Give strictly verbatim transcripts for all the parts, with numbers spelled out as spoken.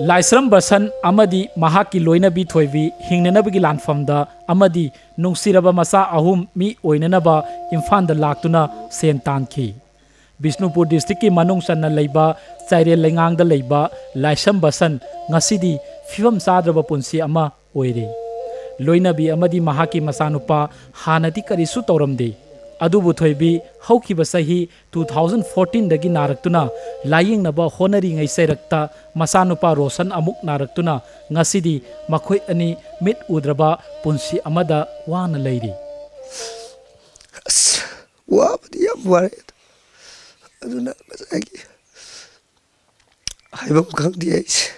ꯂꯥꯏꯁ꯭ꯔꯝ ꯕꯁꯟ ꯑꯃꯗꯤ ꯃꯍꯥꯛꯀꯤ ꯂꯣꯏꯅꯕꯤ ꯊꯣꯏꯕꯤ ꯍꯤꯡꯅꯅꯕꯒꯤ ꯂꯥꯟꯐꯝꯗ ꯑꯃꯗꯤ ꯅꯨꯡꯁꯤꯔꯕ ꯃꯆꯥ ꯑꯍꯨꯝ ꯃꯤ ꯑꯣꯏꯅꯅꯕ ꯏꯝꯐꯥꯜꯗ ꯂꯥꯛꯇꯨꯅ ꯁꯦꯟ ꯇꯥꯟꯈꯤ꯫ ꯕꯤꯁꯅꯨꯄꯨꯔ ꯗꯤꯁꯇ꯭ꯔꯤꯛꯀꯤ ꯃꯅꯨꯡ ꯆꯟꯅ ꯂꯩꯕ ꯆꯥꯏꯔꯦꯜ ꯂꯩꯉꯥꯡꯗ ꯂꯩꯕ ꯂꯥꯏꯁ꯭ꯔꯝ ꯕꯁꯟ ꯉꯁꯤꯗꯤ ꯐꯤꯕꯝ ꯆꯥꯗ꯭ꯔꯕ ꯄꯨꯟꯁꯤ ꯑꯃ ꯑꯣꯏꯔꯦ꯫ ꯂꯣꯏꯅꯕꯤ ꯑꯃꯗꯤ ꯃꯍꯥꯛꯀꯤ ꯃꯆꯥꯅꯨꯄꯥ ꯍꯥꯟꯅꯗꯤ ꯀꯔꯤꯁꯨ ꯇꯧꯔꯝꯗꯦ꯫ ꯑꯗꯨꯕꯨ ꯊꯣꯏꯕꯤ ꯍꯧꯈꯤꯕ ꯆꯍꯤ two thousand fourteen ꯗꯒꯤ ꯅꯥꯔꯛꯇꯨꯅ ꯂꯥꯌꯦꯡꯅꯕ ꯍꯣꯠꯅꯔꯤꯉꯩ ꯆꯩꯔꯛꯇ ꯃꯆꯥꯅꯨꯄꯥ ꯔꯣꯁꯟ ꯑꯃꯨꯛ ꯅꯥꯔꯛꯇꯨꯅ ꯉꯁꯤꯗꯤ ꯃꯈꯣꯏ ꯑꯅꯤ ꯃꯤꯠ ꯎꯗ꯭ꯔꯕ ꯄꯨꯟꯁꯤ ꯑꯃꯗ ꯋꯥꯅ ꯂꯩꯔꯤ꯫ ꯑꯁ, ꯋꯥꯕꯗꯤ ꯌꯥꯝ ꯋꯥꯔꯦ꯫ ꯑꯗꯨꯅ ꯉꯁꯥꯏꯒꯤ ꯍꯥꯏꯐꯝ ꯈꯪꯗꯦ ꯑꯩꯁꯦ꯫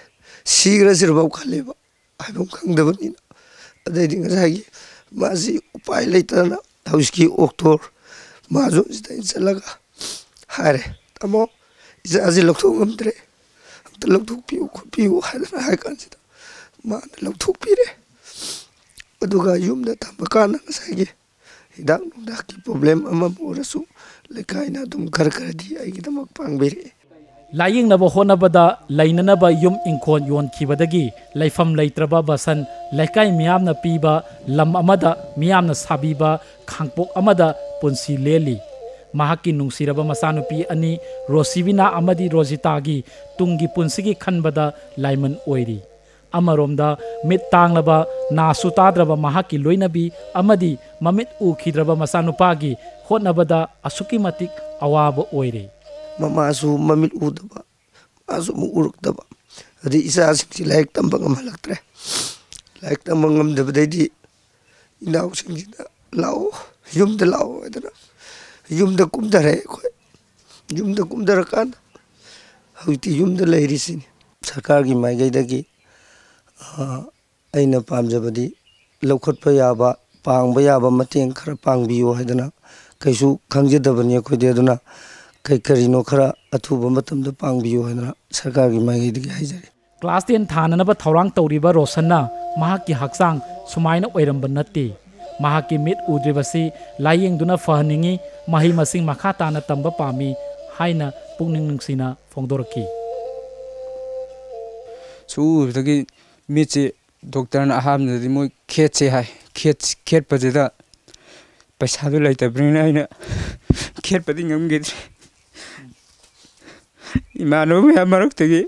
ꯁꯤꯈ꯭ꯔꯁꯤꯔꯐꯥꯎ ꯈꯜꯂꯦꯕ, ꯍꯥꯏꯐꯝ ꯈꯪꯗꯕꯅꯤꯅ꯫ ꯑꯗꯩꯗꯤ ꯉꯁꯥꯏꯒꯤ ꯃꯥꯁꯤ ꯎꯄꯥꯏ ꯂꯩꯇꯗꯅ ꯍꯧꯖꯤꯛꯀꯤ ꯑꯣꯛꯇꯣꯔ ꯃꯥꯖꯣꯟꯁꯤꯗ ꯑꯩꯅ ꯆꯠꯂꯒ ꯍꯥꯏꯔꯦ, "ꯇꯥꯃꯣ, ꯏꯆꯥꯁꯤ ꯂꯧꯊꯣꯛ ꯉꯝꯗ꯭ꯔꯦ, ꯑꯝꯇ ꯂꯧꯊꯣꯛꯄꯤꯌꯨ ꯈꯣꯠꯄꯤꯌꯨ" ꯍꯥꯏꯗꯅ ꯍꯥꯏ ꯀꯥꯟꯁꯤꯗ ꯃꯥꯅ ꯂꯧꯊꯣꯛꯄꯤꯔꯦ꯫ ꯑꯗꯨꯒ ꯌꯨꯝꯗ ꯊꯝꯕ ꯀꯥꯟꯗ ꯉꯁꯥꯏꯒꯤ ꯍꯤꯗꯥꯛ ꯅꯨꯡꯗꯥꯛꯀꯤ ꯄ꯭ꯔꯣꯕ꯭ꯂꯦꯝ ꯑꯃꯕꯨ ꯑꯣꯏꯔꯁꯨ ꯂꯩꯀꯥꯏꯅ ꯑꯗꯨꯝ ꯈꯔ ꯈꯔꯗꯤ ꯑꯩꯒꯤꯗꯃꯛ ꯄꯥꯡꯕꯤꯔꯛꯑꯦ꯫ ꯂꯥꯌꯦꯡꯅꯕ ꯍꯣꯠꯅꯕꯗ ꯂꯩꯅꯅꯕ ꯌꯨꯝ ꯏꯪꯈꯣꯜ ꯌꯣꯟꯈꯤꯕꯗꯒꯤ ꯂꯩꯐꯝ ꯂꯩꯇ꯭ꯔꯕ ꯕꯁꯟ ꯂꯩꯀꯥꯏ ꯃꯤꯌꯥꯝꯅ ꯄꯤꯕ ꯂꯝ ꯑꯃꯗ ꯃꯤꯌꯥꯝꯅ ꯁꯥꯕꯤꯕ ꯈꯥꯡꯄꯣꯛ ꯑꯃꯗ ꯄꯨꯟꯁꯤ ꯂꯦꯜꯂꯤ꯫ ꯃꯍꯥꯛꯀꯤ ꯅꯨꯡꯁꯤꯔꯕ ꯃꯆꯥꯅꯨꯄꯤ ꯑꯅꯤ ꯔꯣꯁꯤꯕꯤꯅꯥ ꯑꯃꯗꯤ ꯔꯣꯖꯤꯇꯥꯒꯤ ꯇꯨꯡꯒꯤ ꯄꯨꯟꯁꯤꯒꯤ ꯈꯟꯕꯗ ꯂꯥꯏꯃꯟ ꯑꯣꯏꯔꯤ꯫ ꯑꯃꯔꯣꯝꯗ ꯃꯤꯠ ꯇꯥꯡꯂꯕ, ꯅꯥꯁꯨ ꯇꯥꯗ꯭ꯔꯕ ꯃꯍꯥꯛꯀꯤ ꯂꯣꯏꯅꯕꯤ ꯑꯃꯗꯤ ꯃꯃꯤꯠ ꯎꯈꯤꯗ꯭ꯔꯕ ꯃꯆꯥꯅꯨꯄꯥꯒꯤ ꯍꯣꯠꯅꯕꯗ ꯑꯁꯨꯛꯀꯤ ꯃꯇꯤꯛ ꯑꯋꯥꯕ ꯑꯣꯏꯔꯦ꯫ ꯃꯃꯥꯁꯨ ꯃꯃꯤꯠ ꯎꯗꯕ, ꯃꯥꯁꯨ ꯑꯃꯨꯛ ꯎꯔꯛꯇꯕ, ꯑꯗꯩ ꯏꯆꯥꯁꯤꯡꯁꯤ ꯂꯥꯏꯔꯤꯛ ꯇꯝꯕ ꯉꯝꯍꯜꯂꯛꯇ꯭ꯔꯦ꯫ ꯂꯥꯏꯔꯤꯛ ꯇꯝꯕ ꯉꯝꯗꯕꯗꯩꯗꯤ ꯏꯅꯥꯎꯁꯤꯡꯁꯤꯅ "ꯂꯥꯛꯑꯣ, ꯌꯨꯝꯗ ꯂꯥꯛꯑꯣ" ꯍꯥꯏꯗꯅ ꯌꯨꯝꯗ ꯀꯨꯝꯊꯔꯛꯑꯦ ꯑꯩꯈꯣꯏ꯫ ꯌꯨꯝꯗ ꯀꯨꯝꯊꯔꯀꯥꯟꯗ ꯍꯧꯖꯤꯛꯇꯤ ꯌꯨꯝꯗ ꯂꯩꯔꯤꯁꯤꯅꯤ꯫ ꯁꯔꯀꯥꯔꯒꯤ ꯃꯥꯏꯀꯩꯗꯒꯤ, ꯑ, ꯑꯩꯅ ꯄꯥꯝꯖꯕꯗꯤ ꯂꯧꯈꯠꯄ ꯌꯥꯕ, ꯄꯥꯡꯕ ꯌꯥꯕ ꯃꯇꯦꯡ ꯈꯔ ꯄꯥꯡꯕꯤꯌꯨ ꯍꯥꯏꯗꯅ, ꯀꯩꯁꯨ ꯈꯪꯖꯗꯕꯅꯤ ꯑꯩꯈꯣꯏꯗꯤ, ꯑꯗꯨꯅ ꯀꯩ ꯀꯔꯤꯅꯣ ꯈꯔ ꯑꯊꯨꯕ ꯃꯇꯝꯗ ꯄꯥꯡꯕꯤꯌꯨ ꯍꯥꯏꯗꯅ ꯁꯔꯀꯥꯔꯒꯤ ꯃꯥꯏꯀꯩꯗꯒꯤ ꯍꯥꯏꯖꯔꯤ꯫ Class ten ꯊꯥꯅꯅꯕ ꯊꯧꯔꯥꯡ ꯇꯧꯔꯤꯕ ꯔꯣꯁꯟꯅ ꯃꯍꯥꯛꯀꯤ ꯍꯛꯆꯥꯡ ꯁꯨꯃꯥꯏꯅ ꯑꯣꯏꯔꯝꯕ ꯅꯠꯇꯦ꯫ ꯃꯍꯥꯛꯀꯤ ꯃꯤꯠ ꯎꯗ꯭ꯔꯤꯕꯁꯤ ꯂꯥꯌꯦꯡꯗꯨꯅ ꯐꯍꯟꯅꯤꯡꯏ, ꯃꯍꯩ ꯃꯁꯤꯡ ꯃꯈꯥ ꯇꯥꯅ ꯇꯝꯕ ꯄꯥꯝꯃꯤ ꯍꯥꯏꯅ ꯄꯨꯛꯅꯤꯡ ꯅꯨꯡꯁꯤꯅ ꯐꯣꯡꯗꯣꯔꯛꯈꯤ꯫ ꯁꯨꯕꯗꯒꯤ ꯃꯤꯠꯁꯦ ꯗꯣꯛꯇꯔꯅ ꯑꯍꯥꯟꯕꯗꯗꯤ ꯃꯣꯏ ꯈꯦꯠꯁꯦ ꯍꯥꯏ꯫ ꯈꯦꯠ-, ꯈꯦꯠꯄꯁꯤꯗ ꯄꯩꯁꯥꯗꯨ ꯂꯩꯇꯕꯅꯤꯅ ꯑꯩꯅ ꯈꯦꯠꯄꯗꯤ ꯉꯝꯈꯤꯗ꯭ꯔꯦ꯫ ꯏꯃꯥꯟꯅꯕ ꯃꯌꯥꯝ ꯃꯔꯛꯇꯒꯤ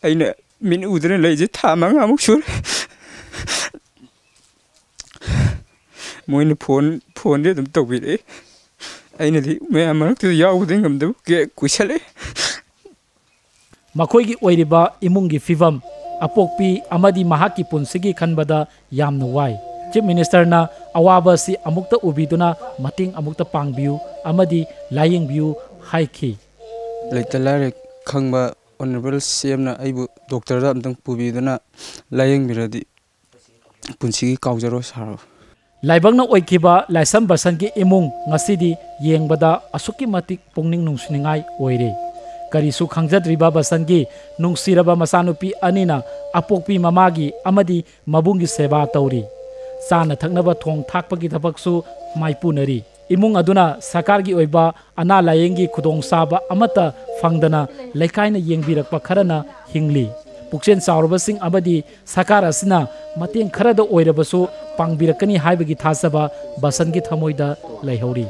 ꯑꯩꯅ ꯃꯤꯠ ꯎꯗꯅ ꯂꯩꯁꯦ ꯊꯥ ꯃꯉꯥꯃꯨꯛ ꯁꯨꯔꯦ꯫ ꯃꯣꯏꯅ ꯐꯣꯟ, ꯐꯣꯟꯗꯤ ꯑꯗꯨꯝ ꯇꯧꯕꯤꯔꯛꯏ꯫ ꯑꯩꯅꯗꯤ ꯃꯌꯥꯝ ꯃꯔꯛꯇꯨꯗ ꯌꯥꯎꯕꯗꯤ ꯉꯝꯗꯕ ꯀꯦ-, ꯀꯨꯏꯁꯜꯂꯛꯑꯦ꯫ ꯃꯈꯣꯏꯒꯤ ꯑꯣꯏꯔꯤꯕ ꯏꯃꯨꯡꯒꯤ ꯐꯤꯕꯝ, ꯑꯄꯣꯛꯄꯤ ꯑꯃꯗꯤ ꯃꯍꯥꯛꯀꯤ ꯄꯨꯟꯁꯤꯒꯤ ꯈꯟꯕꯗ ꯌꯥꯝꯅ ꯋꯥꯏ꯫ ꯆꯤꯐ ꯃꯤꯅꯤꯁꯇꯔꯅ ꯑꯋꯥꯕ ꯑꯁꯤ ꯑꯃꯨꯛꯇ ꯎꯕꯤꯗꯨꯅ ꯃꯇꯦꯡ ꯑꯃꯨꯛꯇ ꯄꯥꯡꯕꯤꯌꯨ ꯑꯃꯗꯤ ꯂꯥꯌꯦꯡꯕꯤꯌꯨ ꯍꯥꯏꯈꯤ꯫ ꯂꯩꯇ ꯂꯥꯏꯔ ꯈꯪꯕ ꯑꯣꯅꯔꯦꯕꯜ ꯁꯤ ꯑꯦꯝꯅ ꯑꯩꯕꯨ ꯗꯣꯛꯇꯔꯗ ꯑꯝꯇꯪ ꯄꯨꯕꯤꯗꯨꯅ ꯂꯥꯌꯦꯡꯕꯤꯔꯗꯤ ꯄꯨꯟꯁꯤꯒꯤ ꯀꯥꯎꯖꯔꯣꯏ ꯁꯥꯔ꯫ ꯂꯥꯏꯕꯛꯅ ꯑꯣꯏꯈꯤꯕ ꯂꯥꯏꯁ꯭ꯔꯝ ꯕꯁꯟꯒꯤ ꯏꯃꯨꯡ ꯉꯁꯤꯗꯤ ꯌꯦꯡꯕꯗ ꯑꯁꯨꯛꯀꯤ ꯃꯇꯤꯛ ꯄꯨꯛꯅꯤꯡ ꯅꯨꯡꯁꯤꯅꯤꯡꯉꯥꯏ ꯑꯣꯏꯔꯦ꯫ ꯀꯔꯤꯁꯨ ꯈꯪꯖꯗ꯭ꯔꯤꯕ ꯕꯁꯟꯒꯤ ꯅꯨꯡꯁꯤꯔꯕ ꯃꯆꯥꯅꯨꯄꯤ ꯑꯅꯤꯅ ꯑꯄꯣꯛꯄꯤ ꯃꯃꯥꯒꯤ ꯑꯃꯗꯤ ꯃꯕꯨꯡꯒꯤ ꯁꯦꯕꯥ ꯇꯧꯔꯤ꯫ ꯆꯥꯅ ꯊꯛꯅꯕ ꯊꯣꯡ ꯊꯥꯛꯄꯒꯤ ꯊꯕꯛꯁꯨ ꯃꯥꯏꯄꯨꯅꯔꯤ꯫ ꯏꯃꯨꯡ ꯑꯗꯨꯅ ꯁꯔꯀꯥꯔꯒꯤ ꯑꯣꯏꯕ ꯑꯅꯥ ꯂꯥꯌꯦꯡꯒꯤ ꯈꯨꯗꯣꯡꯆꯥꯕ ꯑꯃꯠꯇ ꯐꯪꯗꯅ ꯂꯩꯀꯥꯏꯅ ꯌꯦꯡꯕꯤꯔꯛꯄ ꯈꯔꯅ ꯍꯤꯡꯂꯤ꯫ ꯄꯨꯛꯆꯦꯜ ꯆꯥꯎꯔꯕꯁꯤꯡ ꯑꯃꯗꯤ ꯁꯔꯀꯥꯔ ꯑꯁꯤꯅ ꯃꯇꯦꯡ ꯈꯔꯗ ꯑꯣꯏꯔꯕꯁꯨ ꯄꯥꯡꯕꯤꯔꯛꯀꯅꯤ ꯍꯥꯏꯕꯒꯤ ꯊꯥꯖꯕ ꯕꯁꯟꯒꯤ ꯊꯃꯣꯏꯗ ꯂꯩꯍꯧꯔꯤ꯫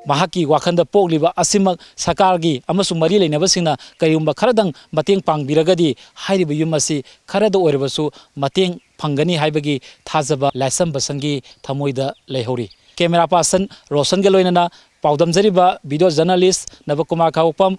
ꯃꯍꯥꯛꯀꯤ ꯋꯥꯈꯜꯗ ꯄꯣꯛꯂꯤꯕ ꯑꯁꯤꯃꯛ ꯁꯔꯀꯥꯔꯒꯤ ꯑꯃꯁꯨꯡ ꯃꯔꯤ ꯂꯩꯅꯕꯁꯤꯡꯅ ꯀꯔꯤꯒꯨꯝꯕ ꯈꯔꯗꯪ ꯃꯇꯦꯡ ꯄꯥꯡꯕꯤꯔꯒꯗꯤ ꯍꯥꯏꯔꯤꯕ ꯌꯨꯝ ꯑꯁꯤ ꯈꯔꯗ ꯑꯣꯏꯔꯕꯁꯨ ꯃꯇꯦꯡ ꯐꯪꯒꯅꯤ ꯍꯥꯏꯕꯒꯤ ꯊꯥꯖꯕ ꯂꯥꯏꯁ꯭ꯔꯝ ꯕꯁꯟꯒꯤ ꯊꯃꯣꯏꯗ ꯂꯩꯍꯧꯔꯤ꯫ ꯀꯦꯃꯦꯔꯥ ꯄꯥꯔꯁꯟ ꯔꯣꯁꯟꯒ ꯂꯣꯏꯅꯅ ꯄꯥꯎꯗꯝꯖꯔꯤꯕ ꯚꯤꯗꯤꯑꯣ ꯖꯔꯅꯦꯂꯤꯁ ꯅꯕꯀꯨꯃꯥꯔ ꯈꯥꯉꯕꯣꯛꯄꯝ,